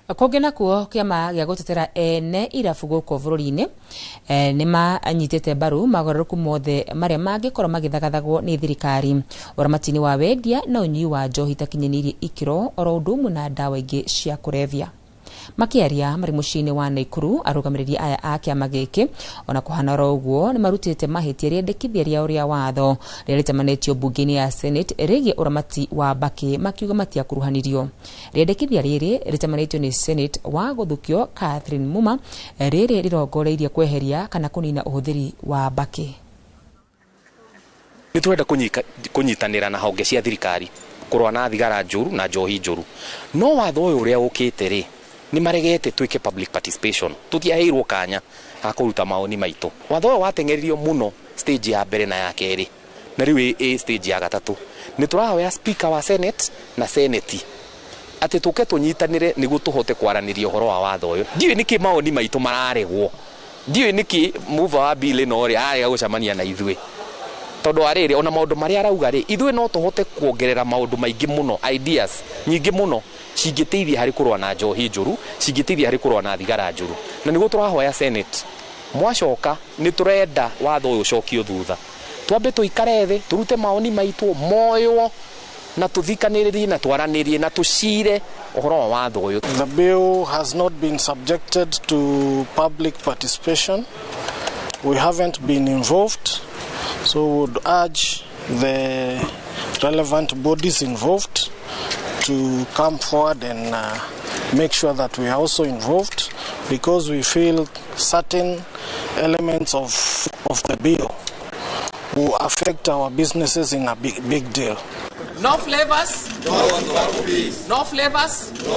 Kũngĩ nakuo, kĩama gĩa gũtetera ene irabu gũkũ bũrũri-inĩ nĩ manyitĩte mbaru mogarũrũku mothe marĩa mangĩkorwo magĩthagathagwo nĩ thirikari ũramati-inĩ wa wendia na ũnyui wa njohi itakinyanĩirie ikĩro, oro ũndũ ũmwe na ndawa ingĩ cia kũrebia. Makĩaria marĩ mũciĩ-inĩ wa Naikuru, arũgamĩrĩri aya a kĩama gĩkĩ, ona kũhana oro ũguo, nĩ marutĩte mahĩtia rĩendekithia rĩao rĩa watho rĩrĩa rĩtamanĩtio mbunge-inĩ ya Senate rĩgiĩ ũramati wa mbakĩ, makiuga matiakuruhanirio. Rĩendekithia rĩrĩ rĩtamanĩtio nĩ Senate wa gũthukio Catherine Muma, rĩrĩ rĩrongoreirie kweheria kana kũnina ũhũthĩri wa mbakĩ. Nĩ tũrenda kũnyitanĩra na honge cia thirikari kũrũa na thigara njũru na njohi njũru, no watho ũyũ ũrĩa ũkĩte rĩ, nĩ maregete twĩke public participation. Tũtiaheirwo kanya ga kũruta maoni maitũ. Watho ũyũ wateng'eririo mũno stage ya mbere na ya kerĩ, na rĩu ĩ stage ya gatatũ. Nĩ tũrahoya Speaker wa Senate na Senate atĩ tũke tũnyitanĩre nĩguo tũhote kwaranĩria ũhoro wa watho ũyũ. Ndiũĩ nĩkĩ maoni maitũ mararegwo, ndiũĩ nĩkĩ mover wa bill ĩno rĩ arega gũcemania na ithuĩ, tondũ wa rĩrĩ, ona maũndũ marĩa arauga rĩ, ithuĩ no tũhote kuongerera maũndũ maingĩ mũno, ideas nyingĩ mũno cingĩteithia harĩ kũrũa na njohi njũru, cingĩteithia harĩ kũrũa na thigara njũru. Na nĩguo tũrahoya Senate, mwacoka, nĩ tũrenda watho ũyũ ũcokio thutha, twambe tũikare thĩ, tũrute maoni maitũ moywo na tũthikanĩrĩrie na twaranĩrie na tũcire ũhoro wa watho ũyũ. The bill has not been subjected to public participation. We haven't been involved, so we would urge the relevant bodies involved to come forward and make sure that we are also involved, because we feel certain elements of the bill will affect our businesses in a big, big deal. No flavors. No. No flavors.